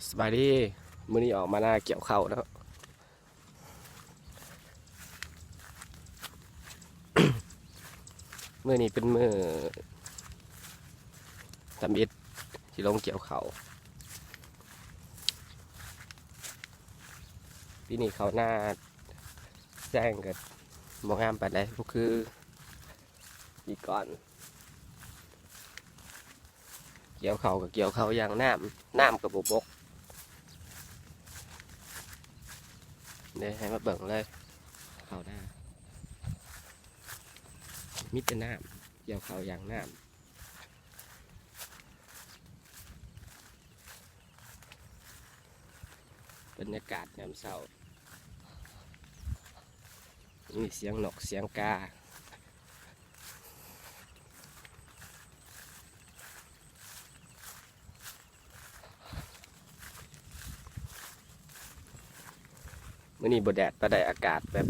ສະບາຍດີ ມື້ນີ້ອອກມານາກ່ຽວເຂົ້າເນາະ. ມື້ນີ້ເປັນມື້ທຳອິດ ຊິລົງກ່ຽວເຂົ້າ. ປີນີ້ເຂົ້ານາແຊງກໍບໍ່ງາມປານໃດ ບໍ່ຄືປີກ່ອນ. ກ່ຽວເຂົ້າກໍກ່ຽວເຂົ້າຢ່າງນ້ຳ ນ້ຳກໍບໍ່ບົກເດ້. ໃຫ້ມາເບິ່ງເລີຍ ເຂົ້ານາມີແຕ່ນ້ຳ ກ່ຽວເຂົ້າຢ່າງນ້ຳ. ບັນຍາກາດຍາມເຊົ້າ ມີສຽງນົກສຽງກາ. ມື້ນີ້ບໍ່ແດດປານໃດ ອາກາດແບບ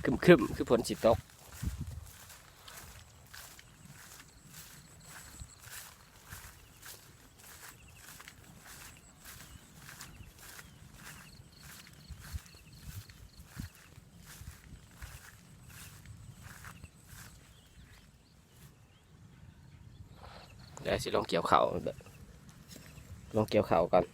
ຄຶ້ມໆ ຄືຝົນຊິຕົກ. ດຽວຊິລົງກ່ຽວເຂົ້າ ລົງກ່ຽວເຂົ້າກ່ອນ.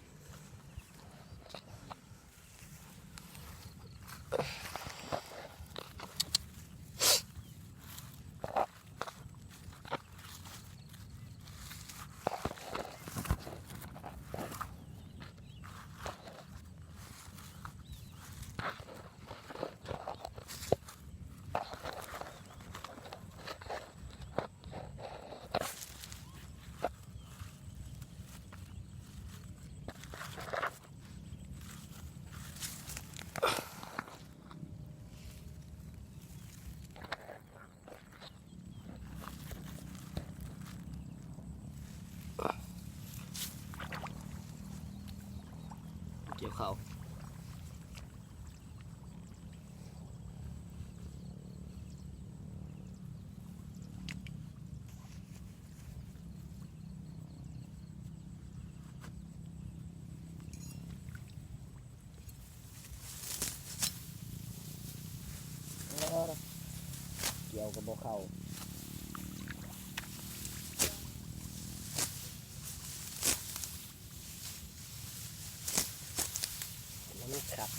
ກ່ຽວເຂົ້າ ກ່ຽວກໍບໍ່ເຂົ້າ ມັນຂັດ.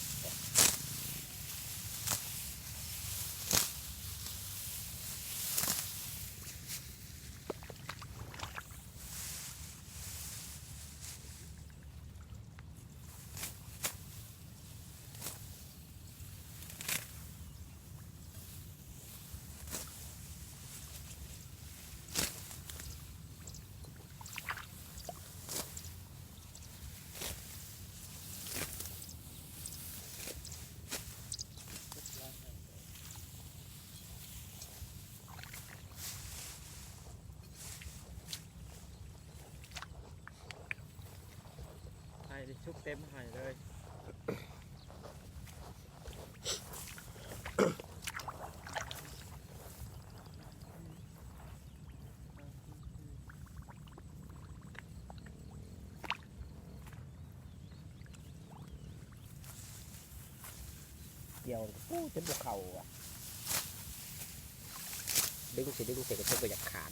ໄຮ່ນີ້ຊຸກເຕັມໄຮ່ເລີຍ. ກ່ຽວ ໂອ້ ຈົນບໍ່ເຂົ້າວ່ະ ດຶງຊິດຶງໃສ່ກໍຈົນບໍ່ຢາກຂາດ.